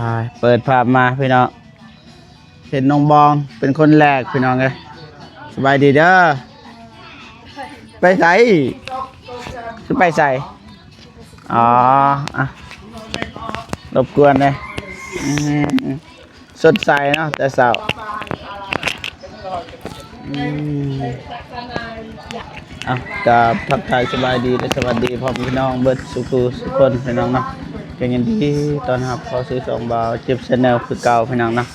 ອ່າ ເປີດພາບມາພີ່ນ້ອງ ເຫັນນ້ອງບອງເປັນຄົນແລກພີ່ນ້ອງເອີຍ. ສະບາຍດີເດີ. ໄປໃສ? ຊິໄປໃສ? ອໍ ອ່ະ ລົບກວນເດ້. ອືມ ສົດໃສເນາະແຕ່ເຊົ້າ. ອືມ ອ່ະ ກາບທັກທາຍສະບາຍດີ ແລະ ສະຫວັດດີພໍ່ແມ່ພີ່ນ້ອງເບິດສູ່ຜູ້ສູ່ຄົນພີ່ນ້ອງເນາະ. ກໍຍິນດີຕ້ອນຮັບເຂົ້າສູ່ຊ່ອງບ່າວເຈັບ Channel ຄືເກົ່າພີ່ນ້ອງເນາະ.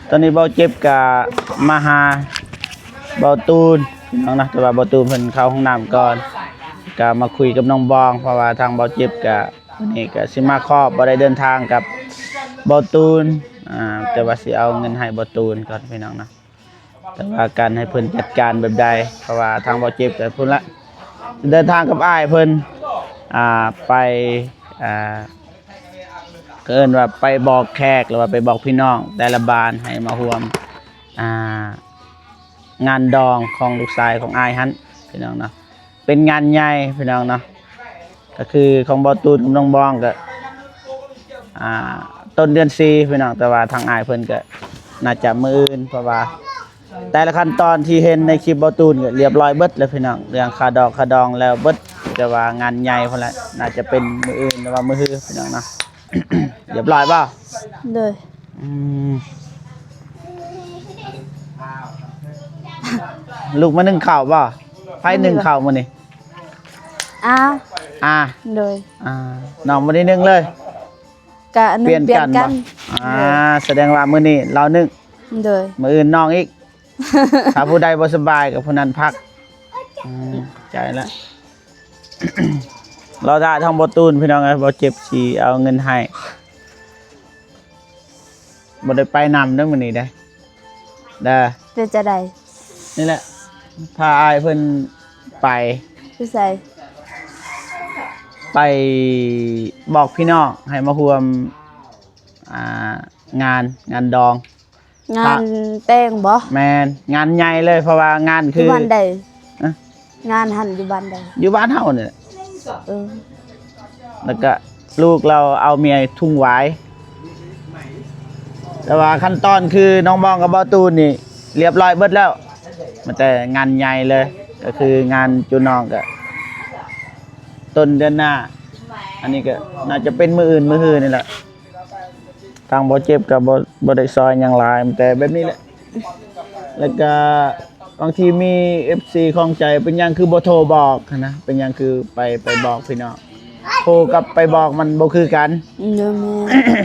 ຕອນນີ້ບ່າວເຈັບກະມາຫາບ່າວຕູນພີ່ນ້ອງເນາະ ແຕ່ວ່າບ່າວຕູນເພິ່ນເຂົ້າຫ້ອງນ້ຳກ່ອນ ກະມາຄຸຍກັບນ້ອງບອງ ເພາະວ່າທາງບ່າວເຈັບກະ ມື້ນີ້ກໍຊິມາຂອບ ບໍ່ໄດ້ເດີນທາງກັບບ່າວຕູນ ອ່າ ແຕ່ວ່າຊິເອົາເງິນໃຫ້ບ່າວຕູນກ່ອນພີ່ນ້ອງເນາະ. ແຕ່ວ່າການໃຫ້ເພິ່ນຈັດການແບບໃດ ເພາະວ່າທາງບ່າວເຈັບກໍພຸ້ນລະ ເດີນທາງກັບອ້າຍເພິ່ນ ອ່າ ໄປ ອ່າ ເອີ້ນວ່າໄປບອກແຂກ ຫຼືວ່າໄປບອກພີ່ນ້ອງແຕ່ລະບ້ານໃຫ້ມາຮ່ວມ ອ່າ ງານດອງຂອງລູກຊາຍຂອງອ້າຍຫັ້ນພີ່ນ້ອງເນາະ. ເປັນງານໃຫຍ່ພີ່ນ້ອງເນາະ ກໍຄືຂອງບ່າວຕູນກັບນ້ອງບອງກໍ ອ່າ ຕົ້ນເດືອນສີ່ພີ່ນ້ອງ ແຕ່ວ່າທາງອ້າຍເພິ່ນກໍໜ້າຈະມື້ອື່ນ ເພາະວ່າແຕ່ລະຂັ້ນຕອນທີ່ເຫັນໃນຄລິບບ່າວຕູນກໍລຽບລ້ອຍເບິດແລ້ວພີ່ນ້ອງ ເລື່ອງຄ່າດອກຄ່າດອງແລ້ວເບິດ ແຕ່ວ່າງານໃຫຍ່ພຸ້ນແຫຼະ ໜ້າຈະເປັນມື້ອື່ນ ຫຼືວ່າມື້ຮືພີ່ນ້ອງເນາະ. ລຽບລ້ອຍບໍ່? ໂດຍ. ອືມ ລູກມາໜຶ້ງເຂົ້າບໍ່? ໃຜໜຶ້ງເຂົ້າມື້ນີ້? ອ້າ ອ້າ ໂດຍ. ອ່າ ນ້ອງບໍ່ໄດ້ໜຶ້ງເລີຍ? ກະໜຶ້ງປ່ຽນກັນ. ອ່າ ໂດຍ. ສະແດງວ່າມື້ນີ້ລາວໜຶ້ງ ໂດຍ ມື້ອື່ນນ້ອງອີກ ຖ້າຜູ້ໃດບໍ່ສະບາຍກໍຜູ້ນັ້ນພັກ. ອືມ ໃຈລະ ລໍຖ້າທາງບ່າວຕູນພີ່ນ້ອງເອີຍ ບ່າວເຈັບຊິເອົາເງິນໃຫ້. ບໍ່ໄດ້ໄປນຳເດີມື້ນີ້ເດີ ເດີ. ເປັນຈັ່ງໃດ? ນີ້ແຫຼະ ພາອ້າຍເພິ່ນໄປ. ຢູ່ໃສ? ໄປບອກພີ່ນ້ອງໃຫ້ມາຮ່ວມ ອ່າ ງານ ງານດອງ ງານແຕ່ງບໍ່? ແມ່ນ ງານໃຫຍ່ເລີຍ ເພາະວ່າງານຄື ຢູ່ບ້ານໃດ? ຮະ? ງານຫັ້ນຢູ່ບ້ານໃດ? ຢູ່ບ້ານເຮົານີ້ແຫຼະ. ເອີ ແລ້ວກະລູກລາວເອົາເມຍທຸງຫວາຍ ແຕ່ວ່າຂັ້ນຕອນຄືນ້ອງບອງກັບບ່າວຕູນນີ້ລຽບລ້ອຍເບິດແລ້ວ ມາແຕ່ງານໃຫຍ່ເລີຍ ກໍຄືງານຈູນ້ອງກະຕົ້ນເດືອນໜ້າ ອັນນີ້ກະໜ້າຈະເປັນມື້ອື່ນມື້ຮືນີ້ແຫຼະ. ທາງບໍ່ເຈັບກໍບໍ່ ບໍ່ໄດ້ຊ່ອຍຫຍັງຫຼາຍ ມີແຕ່ແບບນີ້ແຫຼະ. ແລ້ວກໍບາງທີມີເອັຟຊີຂ້ອງໃຈ ເປັນຫຍັງຄືບໍ່ໂທບອກຫັ້ນນະ ເປັນຫຍັງຄືໄປ ໄປບອກພີ່ນ້ອງ ໂທກັບໄປບອກມັນບໍ່ຄືກັນ. ໂດຍ ແມ່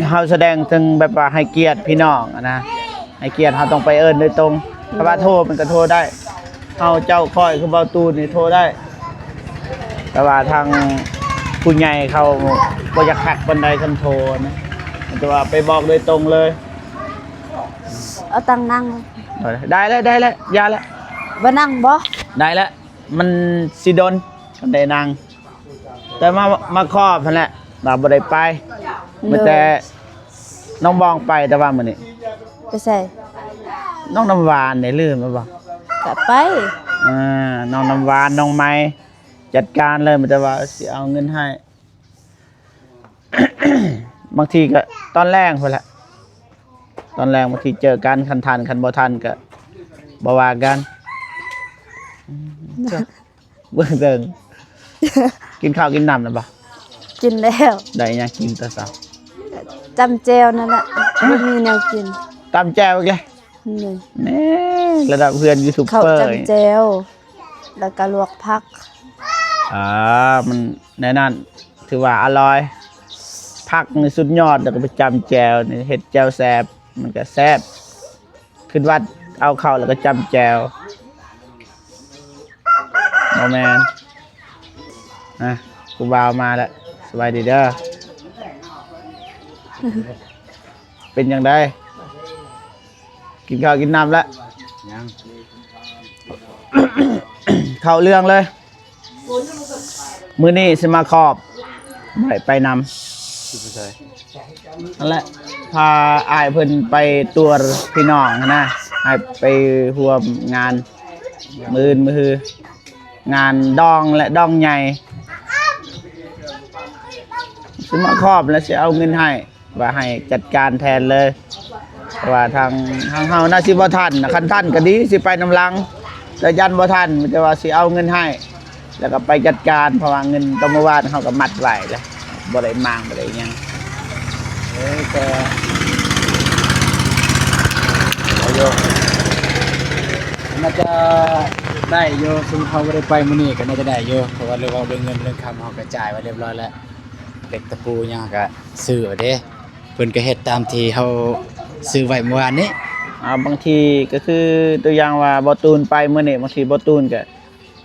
ນ. ເຮົາສະແດງເຖິງແບບວ່າໃຫ້ກຽດພີ່ນ້ອງຫັ້ນນະ ໃຫ້ກຽດ ເຮົາຕ້ອງໄປເອີ້ນໂດຍຕົງ. ຖ້າວ່າໂທມັນກໍໂທໄດ້ ເຮົາເຈົ້າຂ້ອຍຄືເວົ້າຕູນນີ້ໂທໄດ້ ແຕ່ວ່າທາງຜູ້ໃຫຍ່ເຂົາບໍ່ຢາກຮັກປານໃດຄັນໂທນະ ແຕ່ວ່າໄປບອກໂດຍຕົງເລີຍ. ເອົາຕັງນັ່ງ ໄດ້ແລ້ວ ໄດ້ແລ້ວ ຢ່າແລ້ວ ບໍ່ນັ່ງບໍ່? ໄດ້ແລ້ວ ມັນຊິດົນຄັນໄດ້ນັ່ງ. ແຕ່ມາ ມາຂອບຫັ້ນແຫຼະ ວ່າບໍ່ໄດ້ໄປ ມີແຕ່ນ້ອງບອງໄປ ແຕ່ວ່າມື້ນີ້ ໄປໃສ? ນ້ອງນ້ຳຫວານນີ້ລືມແລ້ວບໍ່? ກະໄປ ອ່າ ນ້ອງນ້ຳຫວານ ນ້ອງໄມ ຈັດການເລີຍ ມີແຕ່ວ່າຊິເອົາເງິນໃຫ້. ບາງທີກໍຕອນແລງພຸ້ນແຫຼະ ຕອນແລງບາງທີເຈີກັນ ຄັນທັນ ຄັນບໍ່ທັນກໍບໍ່ວ່າກັນ. ເບິ່ງເບິ່ງ ກິນເຂົ້າກິນນ້ຳແລ້ວບໍ່? ກິນແລ້ວ. ໄດ້ຫຍັງກິນແຕ່ເຊົ້າ? ຈ້ຳແຈ່ວນັ້ນແຫຼະ ບໍ່ມີແນວກິນ. ຈ້ຳແຈ່ວອີກແລ້ວ. ນີ້ ນີ້ລະດັບເພື່ອນຢູທູບເປີ ເຂົ້າຈ້ຳແຈ່ວ ແລ້ວກໍລວກຜັກ. ອ່າ ມັນແນວນັ້ນ ຖືວ່າອະລ່ອຍ ຜັກນີ້ສຸດຍອດ ແລ້ວກໍໄປຈ້ຳແຈ່ວນີ້ ເຮັດແຈ່ວແຊບ ມັນກໍແຊບ. ຄິດວ່າເອົາເຂົ້າແລ້ວກໍຈ້ຳແຈ່ວ ບໍ່ແມ່ນ. ອ່ະ ຜູ້ບ່າວມາແລ້ວ ສະບາຍດີເດີ. ເປັນຈັ່ງໃດ? ກິນເຂົ້າກິນນ້ຳແລ້ວ? ຍັງ. ເຂົ້າເລື່ອງເລີຍ. ມື້ນີ້ຊິມາຂອບ ບໍ່ໄດ້ໄປນຳ. ຊິໄປໃສ? ນັ້ນແຫຼະ ພາອ້າຍເພິ່ນໄປຕົວະພີ່ນ້ອງຫັ້ນນະ ໃຫ້ໄປຮ່ວມງານ ມື້ອື່ນມື້ຮື ງານດອງ ແລະ ດອງໃຫຍ່. ຊິມາຂອບ ແລະ ຊິເອົາເງິນໃຫ້. ວ່າໃຫ້ຈັດການແທນເລີຍ ເພາະວ່າທາງ ທາງເຮົາໜ້າຊິບໍ່ທັນນະ ຄັນທັນກໍດີ ຊິໄປນຳຫຼັງ ແຕ່ຢ້ານບໍ່ທັນ ມີແຕ່ວ່າຊິເອົາເງິນໃຫ້ ແລ້ວກໍໄປຈັດການ ເພາະວ່າເງິນຕອນມື້ວານເຮົາກໍມັດໄວ້ແລ້ວ ບໍ່ໄດ້ມ້າງ ບໍ່ໄດ້ຫຍັງ ເອີ ກໍ ເອົາຢູ່ ໜ້າຈະໄດ້ຢູ່ ສົມມຸດເຮົາບໍ່ໄດ້ໄປມື້ນີ້ກໍໜ້າຈະໄດ້ຢູ່ ເພາະວ່າເລື່ອງເວົ້າເລື່ອງເງິນເລື່ອງຄຳເຮົາກະຈ່າຍໄວ້ຮຽບຮ້ອຍແລ້ວ ເຫຼັກຕະປູຫຍັງກະຊື້ເອົາເດ້ ເພິ່ນກະເຮັດຕາມທີ່ເຮົາຊື້ໄວ້ມື້ວານນີ້ ອ່າ ບາງທີກໍຄືຕົວຢ່າງວ່າບໍ່ຕູນໄປມື້ນີ້ ບາງທີບໍ່ຕູນກະ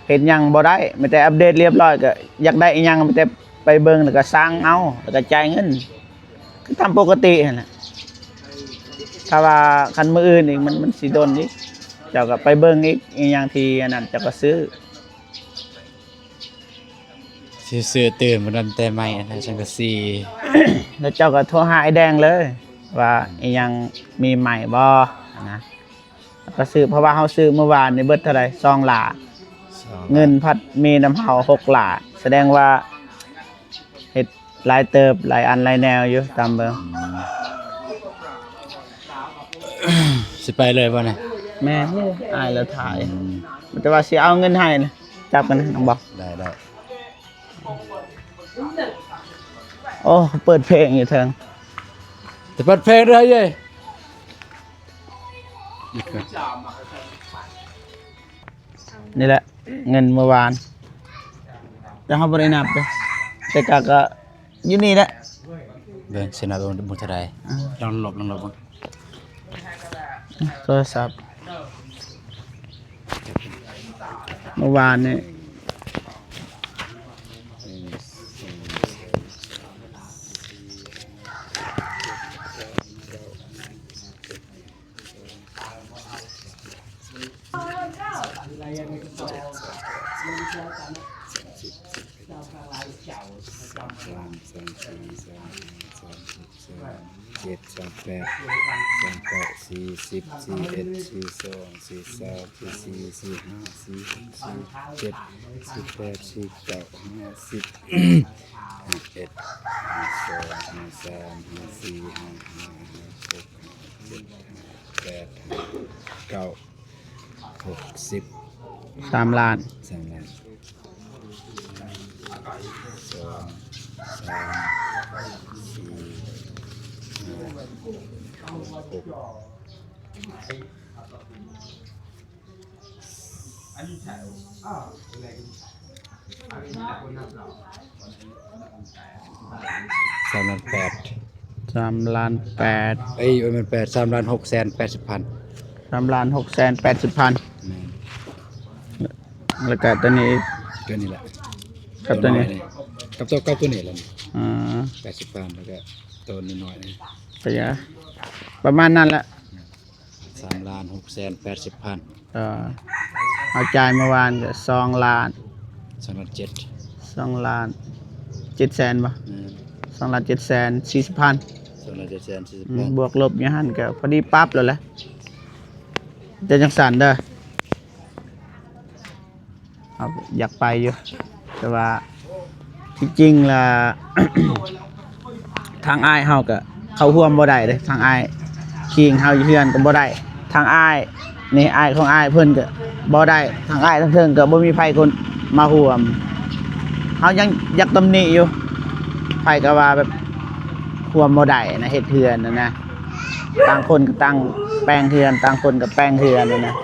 ເຮັດຫຍັງບໍ່ໄດ້ ມີແຕ່ອັບເດດຮຽບຮ້ອຍ ກະຢາກໄດ້ອີ່ຫຍັງ ມີແຕ່ໄປເບິ່ງ ແລ້ວກະສັ່ງເອົາ ແລ້ວກະຈ່າຍເງິນ ຄືຕາມປົກກະຕິຫັ້ນແຫຼະ ຖ້າວ່າຄັນມື້ອື່ນອີກ ມັນ ມັນຊິດົນອີກ ເຈົ້າກໍໄປເບິ່ງອີກ ອີ່ຫຍັງທີ່ອັນນັ້ນ ເຈົ້າກໍຊື້ ຊິຊື້ຕື່ມານຳແຕ່ໄມ້ອັນນັ້ນ ສັງກະສີ ແລ້ວເຈົ້າກໍໂທຫາອ້າຍແດງເລີຍ ວ່າອີ່ຫຍັງມີໄມ້ບໍ່ຫັ້ນນະ ແລ້ວກໍຊື້ ເພາະວ່າເຮົາຊື້ມື້ວານນີ້ເບິດເທົ່າໃດ ສອງລ້ານ ສອງລ້ານ ເງິນພັດມີນຳເຮົາຫົກລ້ານ ສະແດງວ່າເຮັດ ຫຼາຍເຕີບ ຫຼາຍອັນຫຼາຍແນວຢູ່ ຕາມເບິ່ງ ອືມ ຊິໄປເລີຍບໍ່ນີ້? ແມ່ນ ອ້າຍລາວຖ່າຍ ອືມ ແຕ່ວ່າຊິເອົາເງິນໃຫ້ນະ ຈັບກັນນະ ນ້ອງບອກ ໄດ້ໆ ໂອ້ ເປີດເພງຢູ່ເທິງ ຈະເປີດເພງເດີເອີຍ. ນີ້ແຫຼະເງິນມື້ວານ ແຕ່ເຮົາບໍ່ໄດ້ນັບເດ້ ແຕ່ກະ ກະຢູ່ນີ້ແຫຼະ ເບິ່ງຊິນັບເບິ່ງເທົ່າໃດ ອ່າ ລອງລົບ ລອງລົບເບິ່ງ ໂທລະສັບ ມື້ວານນີ້ ສາມ ສາມ ສີ່ ສາມ ຫ້າ ສາມ ຫົກ ສາມ ເຈັດ ສາມ ແປດ ສາມ ເກົ້າ ສີ່ ສິບ ສີ່ ເອັດ ສີ່ ສອງ ສີ່ ສາມ ສີ່ ສີ່ ສີ່ ຫ້າ ສີ່ ຫົກ ສີ່ ເຈັດ ສີ່ ແປດ ສີ່ ເກົ້າ ຫ້າ ສິບ ຫ້າ ເອັດ ຫ້າ ສອງ ຫ້າ ສາມ ຫ້າ ສີ່ ຫ້າ ຫ້າ ຫົກ ເຈັດ ແປດ ເກົ້າ ຫົກສິບ ສາມລ້ານ ສາມລ້ານ ສອງ ສາມ ສີ່ ຫ້າ ຫົກ ສາມລ້ານແປດ ສາມລ້ານແປດ ເອີຍ ບໍ່ແມ່ນແປດ ສາມລ້ານຫົກແສນແປດສິບພັນ ສາມລ້ານຫົກແສນແປດສິບພັນ ແມ່ນ ແລ້ວກະຕົວນີ້ອີກ ຕົວນີ້ແຫຼະ ກັບຕົວນີ້ ຕົວນ້ອຍນີ້ ກັບຕົວ ກັບຕົວນີ້ແຫຼະ ອືມ ແປດສິບພັນ ແລ້ວກະຕົວນ້ອຍໆນີ້ ກະຢາ ປະມານນັ້ນແຫຼະ ສາມລ້ານຫົກແສນແປດສິບພັນ ເອີ ເຮົາຈ່າຍມື້ວານກະສອງລ້ານ ສອງລ້ານເຈັດ ສອງລ້ານເຈັດແສນບໍ່? ແມ່ນ ສອງລ້ານເຈັດແສນສີ່ສິບພັນ ສອງລ້ານເຈັດແສນສີ່ສິບພັນ ອືມ ບວກລົບຢູ່ຫັ້ນກະພໍດີປັບແລ້ວແຫຼະ ເຈົ້າຈັ່ງຊັ້ນເດີ. ເຮົາຢາກໄປຢູ່ ແຕ່ວ່າທີ່ຈິງລະ ທາງອ້າຍເຮົາກະເຂົ້າຮ່ວມບໍ່ໄດ້ເດ້ ທາງອ້າຍຄີງເຮົາຢູ່ເຮືອນກະບໍ່ໄດ້ ທາງອ້າຍນີ້ ອ້າຍຂອງອ້າຍເພິ່ນກະບໍ່ໄດ້ ທາງອ້າຍທາງເທິງກະບໍ່ມີໃຜຄົນມາຮ່ວມ ເຮົາຍັງຢາກຕຳໜິຢູ່ ໃຜກະວ່າແບບຮ່ວມບໍ່ໄດ້ນະ ເຮັດເຮືອນຫັ້ນນະ ຕ່າງຄົນກະຕ່າງແປງເຮືອນ ຕ່າງຄົນກະແປງເຮືອນຫັ້ນນະ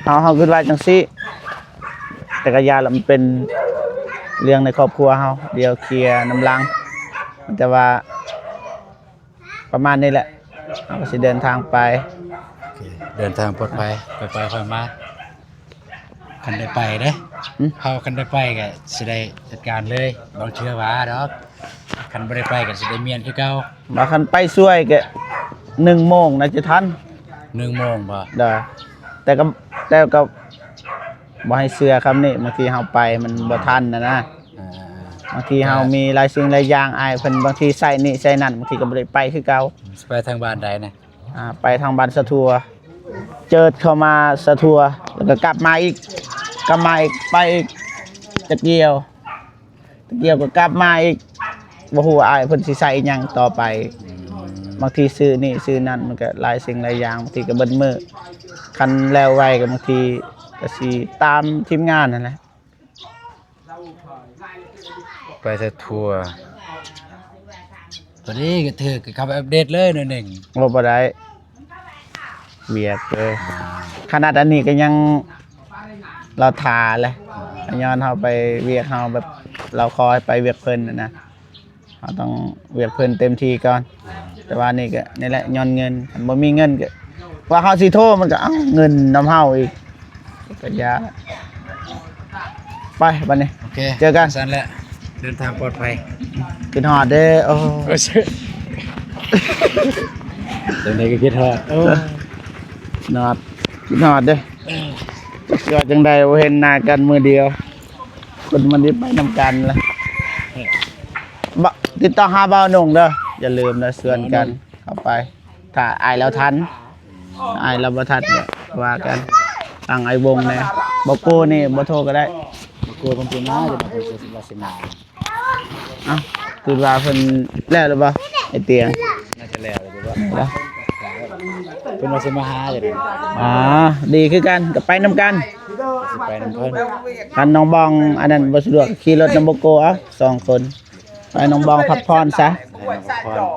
ເຮົາ ເຮົາຄິດວ່າຈັ່ງຊີ້. ແຕ່ກະຢ່າລະ ມັນເປັນເລື່ອງໃນຄອບຄົວເຮົາ ດຽວເຄຍນຳຫຼັງ ແຕ່ວ່າປະມານນີ້ແຫຼະ ເຮົາກະຊິເດີນທາງໄປ ໂອເຄ ເດີນທາງປອດໄພ ຄ່ອຍໄປຄ່ອຍມາ ຄັນໄດ້ໄປເດ້ ຫຶ ເຮົາຄັນໄດ້ໄປກະຊິໄດ້ຈັດການເລີຍ ບາງເທື່ອວ່າດອກ ຄັນບໍ່ໄດ້ໄປກະຊິໄດ້ມ້ຽນຄືເກົ່າ ວ່າຄັນໄປຊ່ວຍກະໜຶ່ງໂມງໜ້າຈະທັນ ໜຶ່ງໂມງບໍ່? ໂດຍ ແຕ່ກະ ແຕ່ກະ ບໍ່ໃຫ້ເຊື່ອຄຳນີ້ ບາງທີເຮົາໄປມັນບໍ່ທັນນະນະ ອ່າ ບາງທີເຮົາມີຫຼາຍສິ່ງຫຼາຍຢ່າງ ອ້າຍເພິ່ນບາງທີໃສ່ນີ້ໃສ່ນັ້ນ ບາງທີກະບໍ່ໄດ້ໄປຄືເກົ່າ ຊິໄປທາງບ້ານໃດນະ? ອ່າ ໄປທາງບ້ານສະຖົວ ເຈີດເຂົ້າມາສະຖົວ ແລ້ວກະກັບມາອີກ ກັບມາອີກ ໄປອີກ ຈັກກ່ຽວ ກ່ຽວກະກັບມາອີກ ບໍ່ຮູ້ວ່າອ້າຍເພິ່ນຊິໃສ່ອີ່ຫຍັງຕໍ່ໄປ ອືມ ບາງທີຊື້ນີ້ຊື້ນັ້ນ ມັນກໍຫຼາຍສິ່ງຫຼາຍຢ່າງ ບາງທີກໍເບິດມື້ ຄັນແລ້ວໄວກໍບາງທີກໍຊິຕາມທີມງານຫັ້ນແຫຼະ. ໄປໃສ່ທົ່ວ ຕົວນີ້ກໍຖືກ ກໍເຂົ້າໄປອັບເດດເລີຍໜ້ອຍໜຶ່ງ. ໂອ້ ບໍ່ໄດ້ ວຽກເລີຍ. ຂະໜາດອັນນີ້ກໍຍັງລາວຖ້າແຫຼະ ຍ້ອນເຮົາໄປວຽກ ເຮົາແບບລາວຂໍໃຫ້ໄປວຽກເພິ່ນຫັ້ນນະ ເຮົາຕ້ອງວຽກເພິ່ນເຕັມທີ່ກ່ອນ. ແຕ່ວ່ານີ້ກໍນີ້ແຫຼະ ຍ້ອນເງິນ ຄັນບໍ່ມີເງິນກໍ ວ່າເຮົາຊິໂທ ມັນກໍເອົາເງິນນຳເຮົາອີກ ກໍຢ່າ. ໄປບັດນີ້ ໂອເຄ ເຈີກັນ ຊັ້ນແຫຼະ ເດີນທາງປອດໄພ. ຄິດຮອດເດ້. ໂອ້ ໂອ້ຍ ຈັ່ງໃດກໍຄິດຮອດ. ໂອ້ ນອດ ຄິດຮອດເດ້. ເອີ ຈັກຊິວ່າຈັ່ງໃດ ບໍ່ເຫັນໜ້າກັນມື້ດຽວ ຄົນມັນໄດ້ໄປນຳກັນລະ. ເອີ ບະ ຕິດຕໍ່ຫາບ່າວໜຸ່ງເດີ ຢ່າລືມເດີ ຊວນກັນ ບ່າວໜຸ່ງ ເຂົ້າໄປ ຖ້າອ້າຍລາວທັນ. ອ້າຍລາວບໍ່ທັນກໍວ່າກັນ ທາງອ້າຍວົງແດ່. ບໍ່ໂກນີ້ບໍ່ໂທກໍໄດ້. ບໍ່ໂກເພິ່ນຊິມາຢູ່ດອກ ເພິ່ນຊິວ່າຊິມາ. ເອົ້າ ຄິດວ່າເພິ່ນແລ້ວຫຼືບໍ່ ໄອ້ຕຽງ? ໜ້າຈະແລ້ວແລ້ວ ເພິ່ນວ່າຊິມາຫາຢູ່ດອກ. ອາ ດີຄືກັນ ກໍໄປນຳກັນ ຊິໄປນຳເພິ່ນ. ຄັນນ້ອງບອງອັນນັ້ນບໍ່ສະດວກ ຂີ່ລົດນຳບໍ່ໂກເອົາ ສອງຄົນ. ໄປນ້ອງບອງພັກຜ່ອນຊະ ໃຫ້ນ້ອງພັກຜ່ອນ. ເ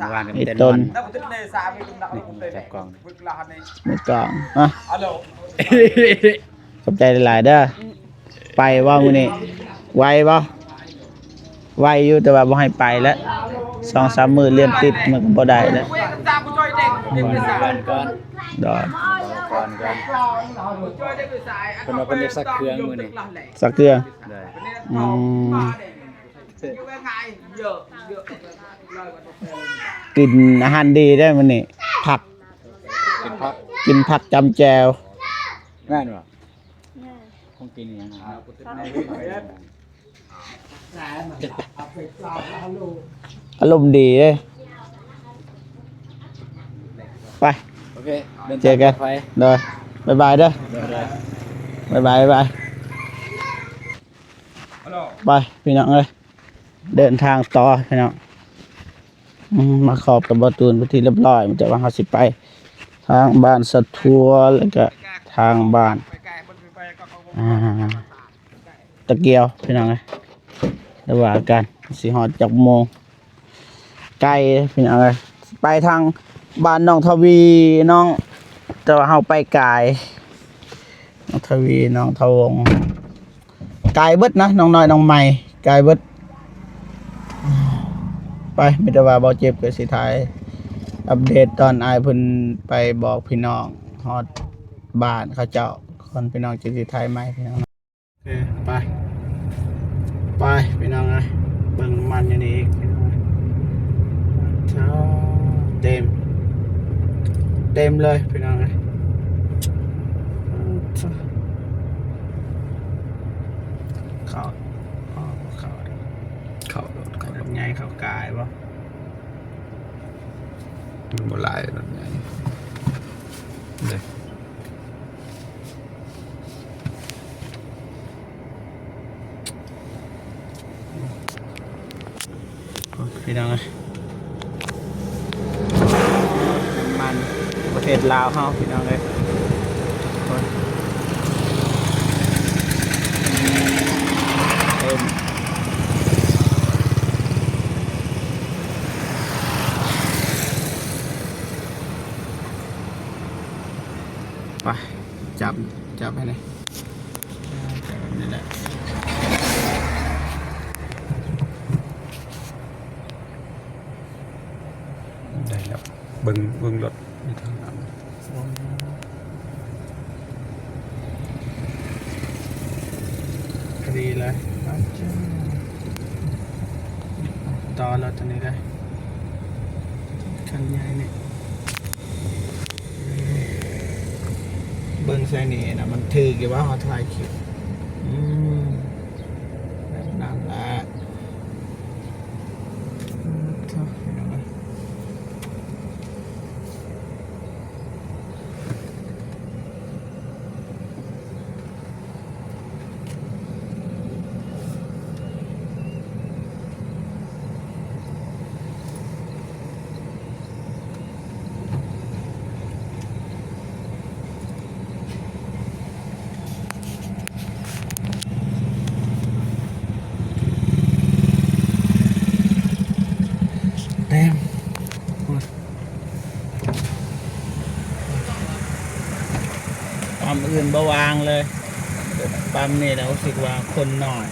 ອີ ມື້ວານກໍໄອ້ເຕັ້ນມ່ວນ. ນີ້ ຈັບກ້ອງ ມືກ້ອງ ອະ ຂອບໃຈຫຼາຍໆເດີ. ໄປບໍ່ມື້ນີ້ ໄວບໍ່? ໄວຢູ່ ແຕ່ວ່າບໍ່ໃຫ້ໄປແລ້ວ ສອງສາມມື້ລຽນຕິດ ມັນກໍບໍ່ໄດ້ແລ້ວ. ກ່ອນ ກ່ອນ ກ່ອນ ກ່ອນ ກ່ອນ ເພິ່ນວ່າເພິ່ນຢາກຊັກເຄື່ອງມື້ນີ້. ຊັກເຄື່ອງ? ໄດ້. ອືມ ກິນອາຫານດີເດ້ມື້ນີ້ ຜັກ ກິນຜັກ ກິນຜັກຈ້ຳແຈ່ວ. ແມ່ນບໍ່? ແມ່ນ. ຂອງກິນອີ່ຫຍັງ? ອາລົມດີເດ້. ໄປ ໂອເຄ ເຈີກັນ ໂດຍ ບາຍບາຍເດີ. ໂດຍ ໂດຍ ບາຍບາຍ ບາຍບາຍ. ໄປພີ່ນ້ອງເອີຍ ເດີນທາງຕໍ່ພີ່ນ້ອງ. ອືມ ມາຂອບກັບບ່າວຕູນເປັນທີ່ຮຽບຮ້ອຍ ມີແຕ່ວ່າເຮົາຊິໄປທາງບ້ານສະທົວ ແລ້ວກະທາງບ້ານ ອ່າ ຕະກຽວພີ່ນ້ອງເອີຍ. ແລ້ວວ່າກັນ ຊິຮອດຈັກໂມງ ໄກພີ່ນ້ອງເອີຍ. ໄປທາງບ້ານໜອງທະວີ ນ້ອງ ແຕ່ວ່າເຮົາໄປກາຍ ໜອງທະວີ ໜອງທະວົງ ກາຍເບິດນະ ນ້ອງນ້ອຍນ້ອງໃໝ່ ກາຍເບິດ. ໄປ ມີແຕ່ວ່າບໍ່ເຈັບກໍຊິຖ່າຍອັບເດດຕອນອ້າຍເພິ່ນໄປບອກພີ່ນ້ອງຮອດບ້ານເຂົາເຈົ້າກ່ອນ ພີ່ນ້ອງຈຶ່ງຊິຖ່າຍໃໝ່ພີ່ນ້ອງ. ໂອເຄ ໄປ ໄປພີ່ນ້ອງເອີຍ ເບິ່ງນ້ຳມັນຢູ່ນີ້ອີກພີ່ນ້ອງເອີຍ. ເຈົ້າ ເຕັມ ເຕັມເລີຍພີ່ນ້ອງເອີຍ. ເຂົ້າ ເຂົ້າ ເຂົ້າໂລດ ເຂົ້າໂລດ ໃຫຍ່ເຂົ້າກາຍບໍ່? ມັນບໍ່ຫຼາຍ ລົດໃຫຍ່ເດ້. ໂອ້ຍ ພີ່ນ້ອງເອີຍ ນ້ຳມັນປະເທດລາວເຮົາ ພີ່ນ້ອງເອີຍ. ໂອ້ຍ ເຕັມ. ໄປ ຈັບ ຈັບໃຫ້ແດ່ ຈັບແບບນີ້ແຫຼະ. ໄດ້ແລ້ວ ເບິ່ງ ເບິ່ງລົດຢູ່ທາງຫຼັງ. ພໍດີເລີຍ ຕໍ່ລົດຕົວນີ້ເລີຍ ຄັນໃຫຍ່ນີ້. ເບິ່ງໃສ່ນີ້ນະ ມັນຖືກຢູ່ບໍ່ ເຮົາຖ່າຍຄລິບ? ອືມ ແບບນັ້ນແຫຼະ. ໂອ້ໂຫ ພີ່ນ້ອງເອີຍ. ໂ ປ້ຳອື່ນບໍ່ວ່າງເລີຍ, ປ້ຳນີ້ແລ້ວຮູ້ສຶກວ່າຄົນໜ້ອຍ.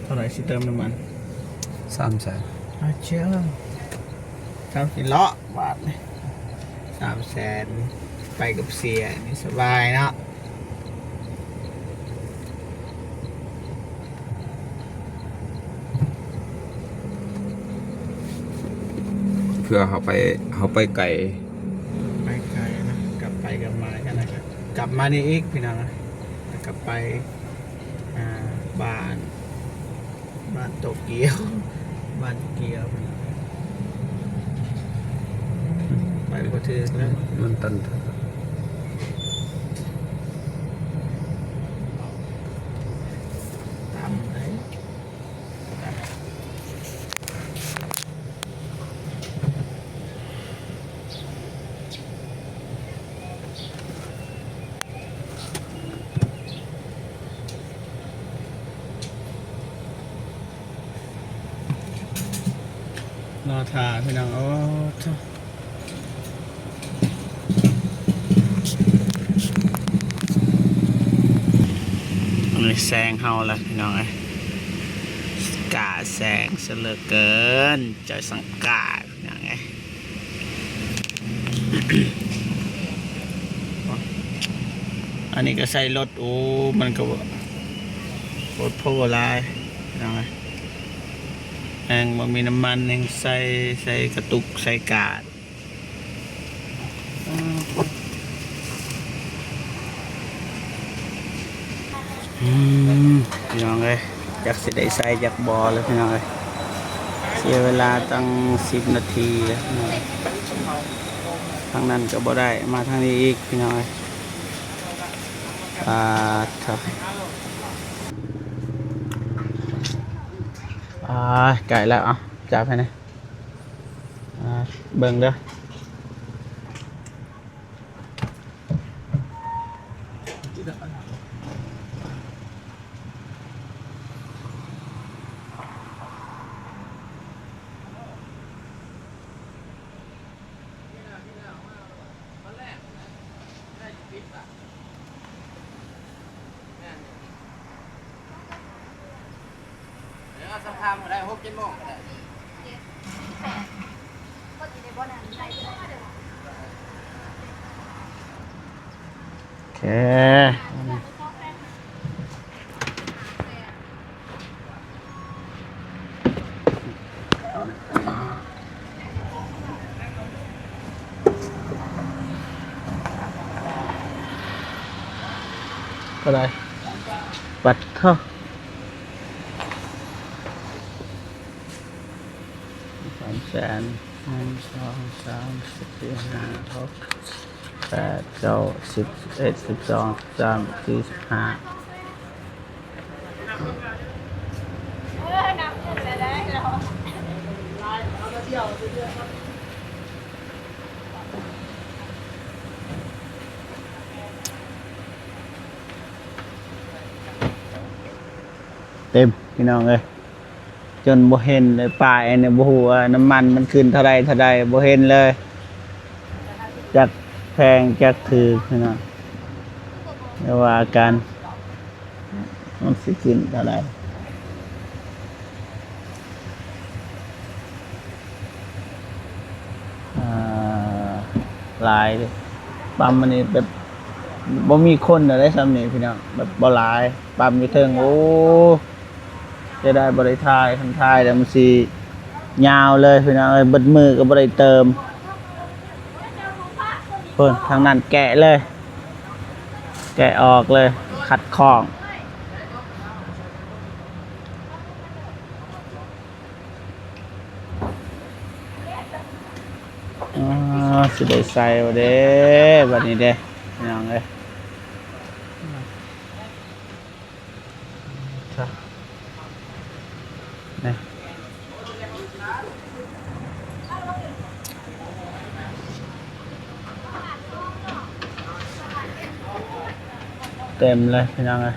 ເທົ່າໃດຊິເຕີມນ້ຳມັນ? ສາມແສນ. ອາເຈ້າ ເຈົ້າຊິເລາະບາດນີ້ ສາມແສນ ໄປກັບເສຍນີ້ສະບາຍເນາະ. ເພື່ອເຮົາໄປ ເຮົາໄປໄກ ໄປໄກນະ ກັບໄປກັບມາ ກັບມານີ້ອີກພີ່ນ້ອງ ກັບໄປ ອ່າ ບ້ານ ບ້ານໂຕກຽວ ບ້ານໂຕກຽວ ໄປບໍ່ຖືກແລ້ວ ມັນຕັນ. ຕຳໄດ້ ລໍຖ້າພີ່ນ້ອງ ໂອ້ໂທ້ ອັນນີ້ແຊງເຮົາລະພີ່ນ້ອງເອີຍ ກ້າແຊງຊະເຫຼືອເກີນ ເຈົ້າສັງກາພີ່ນ້ອງເອີຍ. ອັນນີ້ກໍໃສ່ລົດ ໂອ້ ມັນກໍບໍ່ ໂພດໂພຫຼາຍພີ່ນ້ອງເອີຍ ແຮງບໍ່ມີນ້ຳມັນ ແຮງໃສ່ ໃສ່ກະຕຸກ ໃສ່ກາດ. ອືມ ພີ່ນ້ອງເອີຍ ຈັກຊິໄດ້ໃສ່ຈັກບໍ່ແລ້ວພີ່ນ້ອງເອີຍ ເສຍເວລາຕັ້ງສິບນາທີແລ້ວພີ່ນ້ອງເອີຍ ທາງນັ້ນກໍບໍ່ໄດ້ ມາທາງນີ້ອີກພີ່ນ້ອງເອີຍ ປາດໂທ້ ອາ ໃກ້ແລ້ວ ເອົາ ຈັບໃຫ້ແດ່ ອາ ເບິ່ງເດີ. ໂອເຄ ເທົ່າໃດ? ປັດໂທ້ ສາມແສນ ໜຶ່ງ ສອງ ສາມ ສີ່ ຫ້າ ຫົກ ແປດ ເກົ້າ ສິບ ສິບເອັດ ສິບສອງ ສິບສາມ ສິບສີ່ ສິບຫ້າ. ເຕັມ ພີ່ນ້ອງເອີຍ ຈົນບໍ່ເຫັນເລີຍ ປ້າຍອັນນີ້ບໍ່ຮູ້ວ່ານ້ຳມັນມັນຂຶ້ນເທົ່າໃດ ເທົ່າໃດ ບໍ່ເຫັນເລີຍ ຈັກແພງຈັກຖືກພີ່ນ້ອງ ແຕ່ວ່າການ ມັນຊິຂຶ້ນເທົ່າໃດ ອ່າ ຫຼາຍເດ້ ປ້ຳອັນນີ້ແບບບໍ່ມີຄົນເລີຍ ສ່ຳນີ້ພີ່ນ້ອງ ແບບບໍ່ຫຼາຍ ປ້ຳຢູ່ເທິງ ໂອ້ ເສຍດາຍບໍ່ໄດ້ຖ່າຍ ຄັນຖ່າຍແລ້ວມັນຊິຍາວເລີຍພີ່ນ້ອງເອີຍ ເບິດມື້ກໍບໍ່ໄດ້ເຕີມ. ພຸ້ນ ທາງນັ້ນແກະເລີຍ ແກະອອກເລີຍ ຂັດຂ້ອງ ອາ ຊິໄດ້ໃສ່ບໍ່ເດ້ ບັດນີ້ເດ້ ພີ່ນ້ອງເອີຍ. ນີ້ ເຕັມເລີຍພີ່ນ້ອງເອີຍ.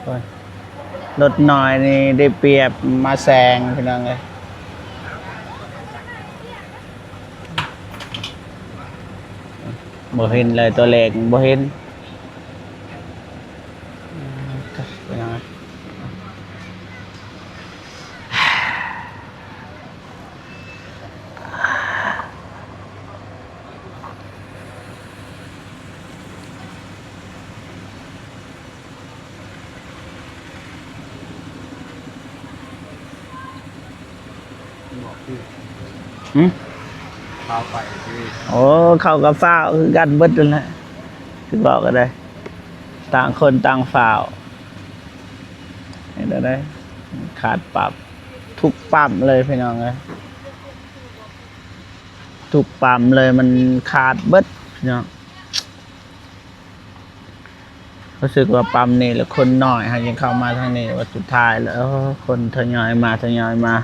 ໂອ້ຍ ລົດນ້ອຍນີ້ໄດ້ປຽບມາແຊງພີ່ນ້ອງເອີຍ. ບໍ່ເຫັນເລີຍ ຕົວເລກບໍ່ເຫັນ. ຫຶ? ຟ້າວໄປຕິ. ໂອ້ ເຂົາກໍຟ້າວຄືກັນເບິດນັ້ນແຫຼະ ຄືເວົ້າກໍໄດ້ ຕ່າງຄົນຕ່າງຟ້າວ. ເຫັນແລ້ວໄດ໋ ຂາດປັບ ທຸກປ້ຳເລີຍພີ່ນ້ອງເອີຍ ທຸກປ້ຳເລີຍ ມັນຂາດເບິດພີ່ນ້ອງ. ຮູ້ສຶກວ່າປ້ຳນີ້ລະຄົນໜ້ອຍ ເຮົາຍັງເຂົ້າມາທາງນີ້ ວ່າສຸດທ້າຍແລ້ວ ເອີ ຄົນທະຍອຍມາ ທະຍອຍມາ.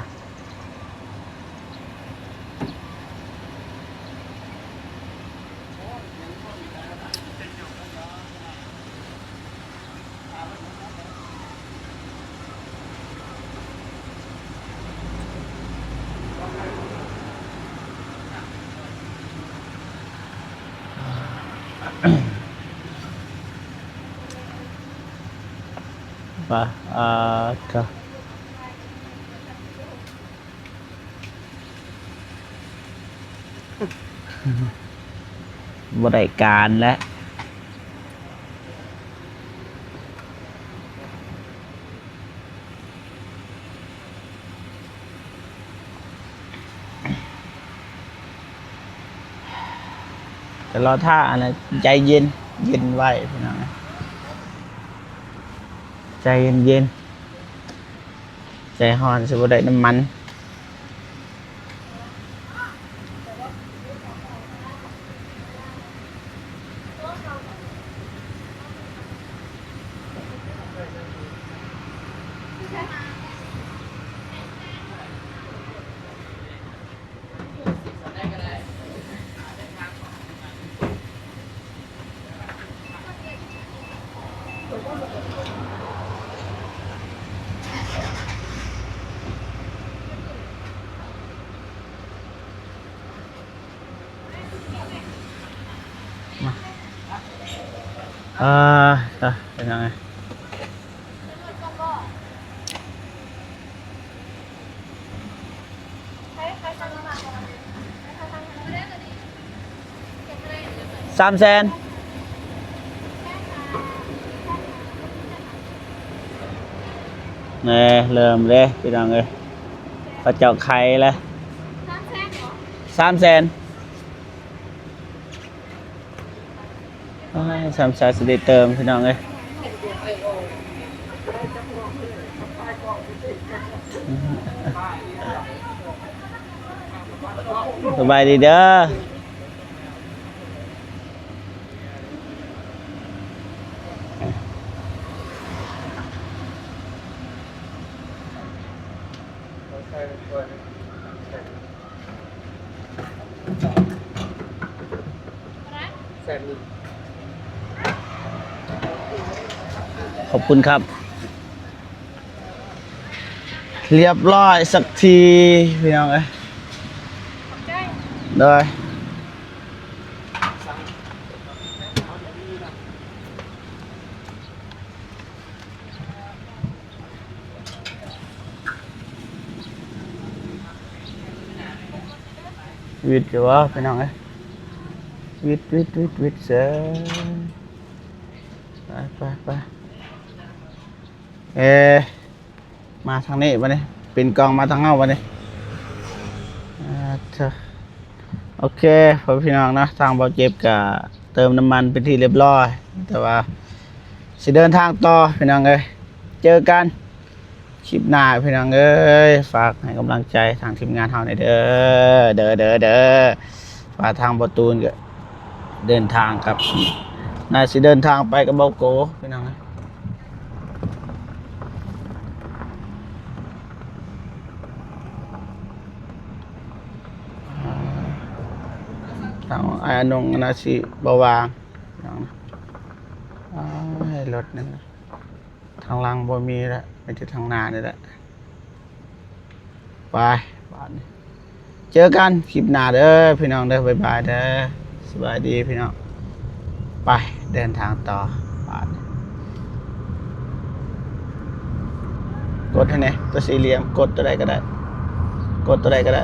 ປະ ອາ ກະ ບໍ່ໄດ້ການແຫຼະ. ແຕ່ລໍຖ້າອັນນັ້ນ ໃຈເຢັນ ເຢັນໄວ້ພີ່ນ້ອງ ໃຈເຢັນໆ ໃຈຮ້ອນຊິບໍ່ໄດ້ນ້ຳມັນ. ມາ ເອີ ເປັນຫຍັງ? ສາມແສນ ແນ່ ເລີ່ມເດ້ພີ່ນ້ອງເອີຍ ເຂົາເຈົ້າໄຂແລ້ວ ສາມແສນ. ໂອ້ຍ ສາມສາຍສະເດດເຕີມ ພີ່ນ້ອງເອີຍ. ສະບາຍດີເດີ. ຂອບຄຸນຄັບ. ຮຽບຮ້ອຍສັກທີ ພີ່ນ້ອງເອີຍ. ໂດຍ. ວິດຢູ່ບໍ່ພີ່ນ້ອງເອີຍ ວິດ ວິດ ວິດ ວິດເສີຍ ໄປ ໄປ ໄປ ເອີ ມາທາງນີ້ບັດນີ້ ປິ່ນກ້ອງມາທາງເຮົາບັດນີ້ ອາ ໂອເຄ ພໍ່ພີ່ນ້ອງເນາະ ທາງເບົາເຈັບກະເຕີມນ້ຳມັນເປັນທີ່ຮຽບຮ້ອຍ ແຕ່ວ່າຊິເດີນທາງຕໍ່ພີ່ນ້ອງເອີຍ ເຈີກັນ ຄລິບໜ້າພີ່ນ້ອງເອີຍ ຝາກໃຫ້ກຳລັງໃຈທາງທີມງານເຮົາແດ່ເດີ ເດີ ເດີ ເດີ ວ່າທາງບໍ່ຕູນກໍເດີນທາງກັບ ໜ້າຊິເດີນທາງໄປກັບເບົາໂກພີ່ນ້ອງເອີຍ ທາງອ້າຍອານົງໜ້າຊິບໍ່ວ່າງ. ພີ່ນ້ອງນະ ລົດນີ້ ທາງຫຼັງບໍ່ມີແລ້ວ ມີແຕ່ທາງໜ້ານີ້ແຫຼະ. ໄປ ບາດນີ້ເຈີກັນຄລິບໜ້າເດີພີ່ນ້ອງເດີ. ບາຍບາຍເດີ. ສະບາຍດີພີ່ນ້ອງ. ໄປ ເດີນທາງຕໍ່. ບາດນີ້ ກົດໃຫ້ແດ່ ຕົວສີ່ຫຼ່ຽມ ກົດຕົວໃດກໍໄດ້ ກົດຕົວໃດກໍໄດ້.